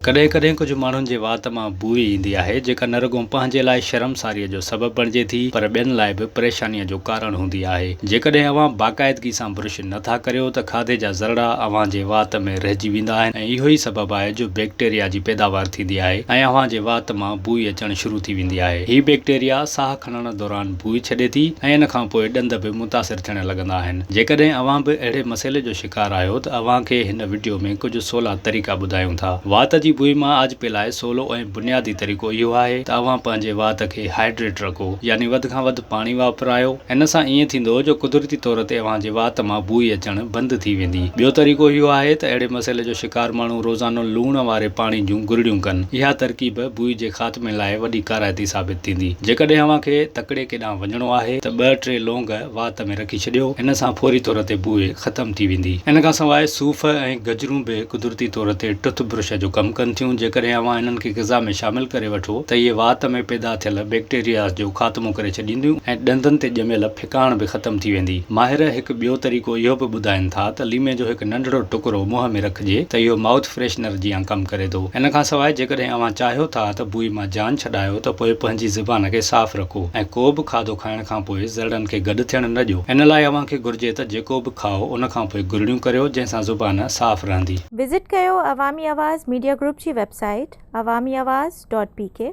ڪڏهن ڪڏهن ڪجهه ماڻهن جي وات مان بوء ايندي آهي، جيڪا نه رڳو پنهنجي لاء شرمساريء جو سبب بڻجي ٿي، پر ٻين لاء به پريشانيء جو ڪارڻ هوندي آهي. جيڪڏهن اوهان باقاعدگي سان برش نه ٿا ڪريو ته کاڌي جا ذرڙا اوهان جي وات ۾ رهجي ويندا آهن ۽ اهو ئي سبب آهي جو بيڪٽيريا جي پيداوار ٿيندي آهي ۽ اوهان جي وات مان بوء اچڻ شروع ٿي ويندي آهي. هي بيڪٽيريا ساهه کڻڻ دوران بوء ڇڏي ٿي ۽ ان کان پوء ڏند به متاثر ٿيڻ لڳندا آهن. جيڪڏهن اوهان به اهڙي مسئلي جو شڪار آهيو ته اوهان کي هن وڊيو ۾ ڪجهه سولا طريقا ٻڌايون ٿا. وات جي بوء مان آجپي لاء سولو ۽ بنيادي طريقو اهو آهي ته اوهان پنهنجي وات کي هائيڊريٽ رکو يعني وڌ کان وڌ پاڻي واپرايو. ان سان ائين ٿيندو جو قدرتي طور تي اوهان جي وات مان بوء اچڻ بند ٿي ويندي. ٻيو طريقو اهو آهي ته اهڙي مسئلي جو شڪار ماڻهو روزانو لوڻ واري پاڻي جون گرڙيون ڪن. اها ترڪيب بوء جي خاتمي لاء وڏي ڪارائتي ثابت ٿيندي. جيڪڏهن اوهان کي تڪڙي ڪيڏانهن وڃڻو آهي ته ٻه ٽي لونگ وات ۾ رکي ڇڏيو، ان سان فوري طور تي بوء ختم ٿي ويندي. ان کان سواء صوف ۽ گجرون به قدرتي طور تي ٽوٿ برش جو ڪم ڪن ٿيون، جيڪڏهن اوهان انهن کي غذا ۾ شامل ڪري وٺو ته اهي وات ۾ پيدا ٿيل بيڪٽيرياز جو خاتمو ڪري ڇڏينديون ۽ ڏندن تي ڄميل ڦڪاڻ به ختم ٿي ويندي. ماهر هڪ ٻيو طريقو اهو به ٻڌائين ٿا ته ليمي جو هڪ ننڍڙو ٽڪرو منهن ۾ رکجي ته اهو مائوٿ فريشنر جيان ڪم ڪري ٿو. ان کان سواء جيڪڏهن اوهان چاهيو ٿا ته بوء مان جان ڇڏايو ته پوء پنهنجي زبان کي صاف رکو ۽ ڪو به کاڌو کائڻ کان پوء ذرڙن کي گڏ ٿيڻ نه ڏيو. ان لاء اوهان کي گهرجي ته جيڪو به کائو ان کان پوء گرڙيون ڪريو جنهن سان زبان صاف رهندي. وزٽ ڪيو عوامي آواز ميڊيا گروپ جي website Awami Awaz dot P K.